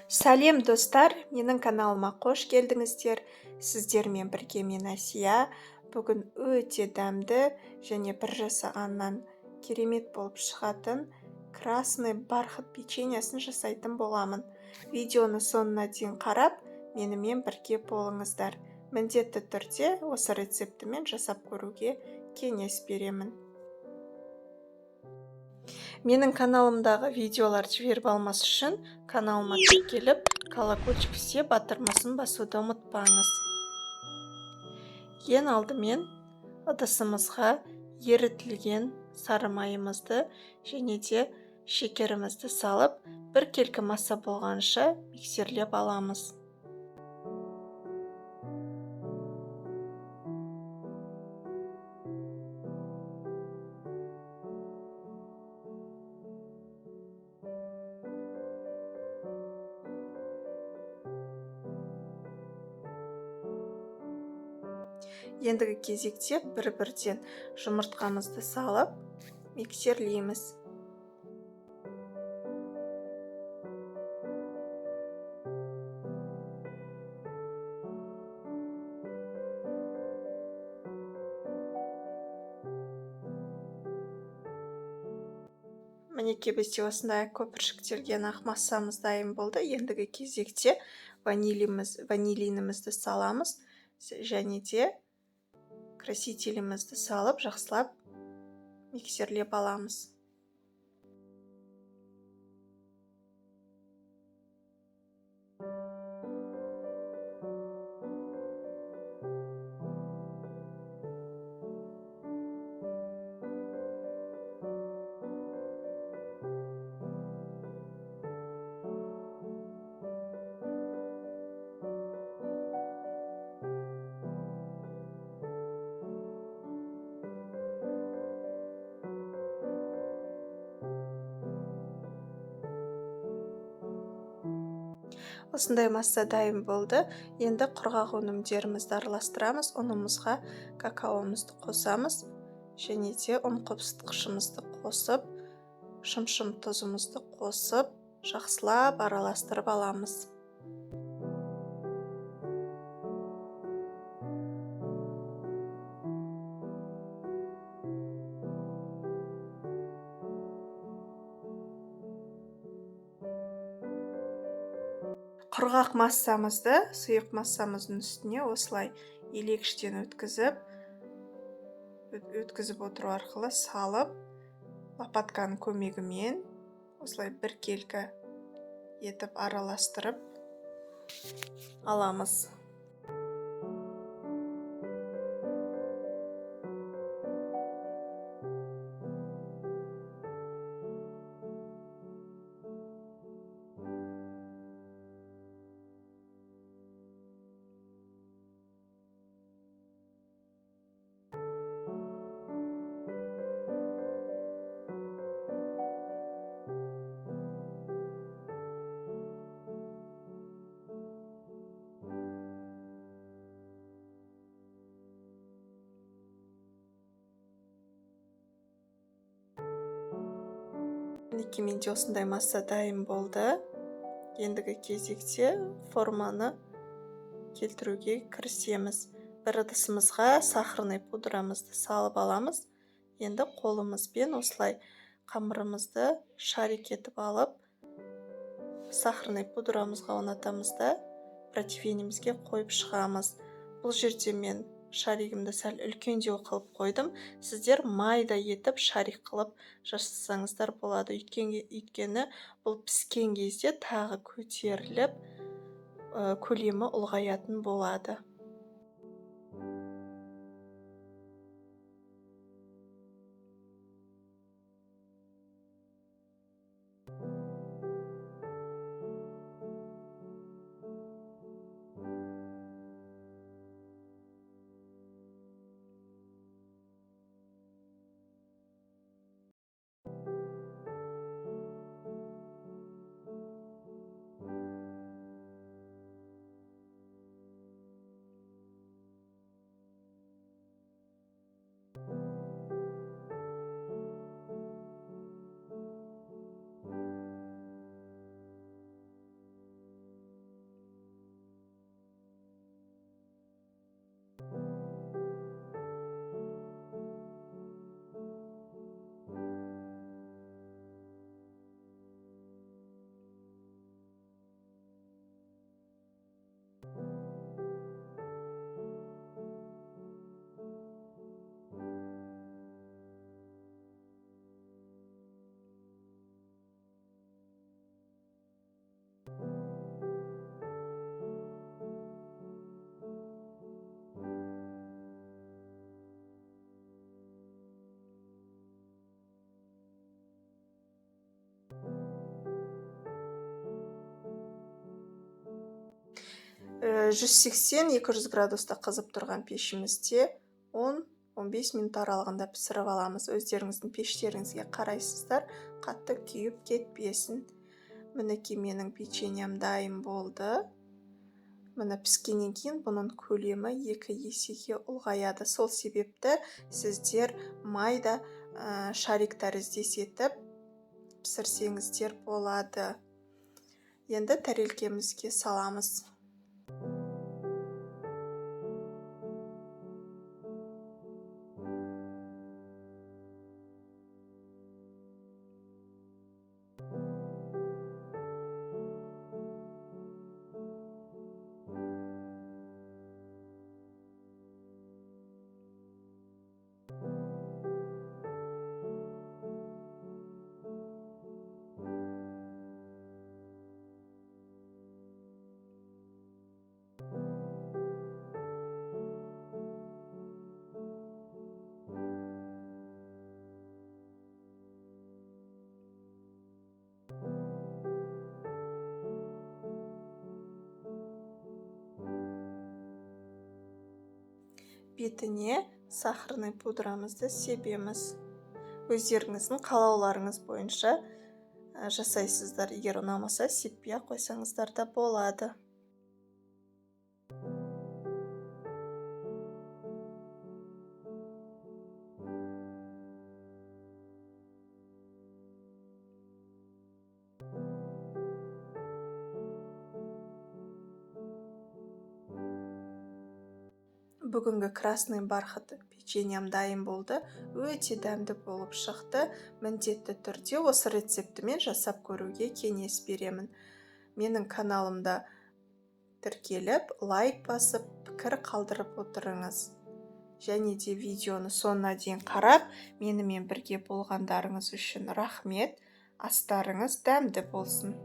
Сәлем достар, менің каналыма қош келдіңіздер. Сіздермен бірге мен Әсия. Бүгін өте дәмді және бір жасағаннан керемет болып шығатын красный бархат печеньесін жасайтын боламын. Видеоны соңына дейін қарап, менімен бірге болыңыздар. Міндетті түрде осы рецептімен жасап көруге кеңес беремін. Менің каналымдағы видеоларды жіберіп алмас үшін каналыма тіркеліп, колокольчик все батырмасын басуды ұмытпаңыз. Ең алдымен ыдысымызға ерітілген сары майымызды және де шекерімізді салып, біркелкі масса болғанша миксерлеп аламыз. Ендігі кезекте бір-бірден жұмыртқамызды салып, миксерлейміз. Мінекей бізде осындай көпіршіктелген ақ массамыз дайын болды. Ендігі кезекте ванилинімізді саламыз және де красителімізді салып, жақсылап миксерлеп аламыз. Осындай масса дайын болды. Енді құрғақ өнімдерімізді араластырамыз. Ұнымызға какаомызды қосамыз және де ұн қопсытқышымызды қосып, шымшым тұзымызды қосып, жақсылап араластырып аламыз. Құрғақ массамызды сұйық массамыздың үстіне осылай елегіштен өткізіп отыру арқылы салып, лопатканың көмегімен осылай біркелкі етіп араластырып аламыз. Мінекей менде осындай масса дайын болды. Ендігі кезекте форманы келтіруге кірісеміз. Бір ыдысымызға сахарный пудрамызды салып аламыз. Енді қолымызбен осылай қамырымызды шарик етіп алып, сахарный пудрамызға орнатамыз да, противенімізге қойып шығамыз. Бұл жерде мен шаригімді сәл үлкендеу қылып қойдым. Сіздер майда етіп шарик қылып жасасаңыздар болады. Өйткені бұл піскен кезде тағы көтеріліп, көлемі ұлғаятын болады. 180-200 градуста қызып тұрған пешімізде 10-15 минут аралығында пісіріп аламыз. Өздеріңіздің пештеріңізге қарайсыздар, қатты күйіп кетпесін. Мінекей, менің печеньем дайын болды. Міне, піскеннен кейін бұның көлемі 2 есеге ұлғаяды. Сол себепті сіздер майда шарик тәріздес етіп пісірсеңіздер болады. Енді тәрелкемізге саламыз. Бетіне сахарный пудрамызды себеміз. Өздеріңіздің қалауларыңыз бойынша жасайсыздар. Егер ұнамаса, сеппей ақ қойсаңыздар да болады. Бүгінгі красный бархат печеньем дайын болды. Өте дәмді болып шықты. Міндетті түрде осы рецептімен жасап көруге кеңес беремін. Менің каналымда тіркеліп, лайк басып, пікір қалдырып отырыңыз. Және де видеоны соңына дейін қарап, менімен бірге болғандарыңыз үшін рахмет. Астарыңыз дәмді болсын.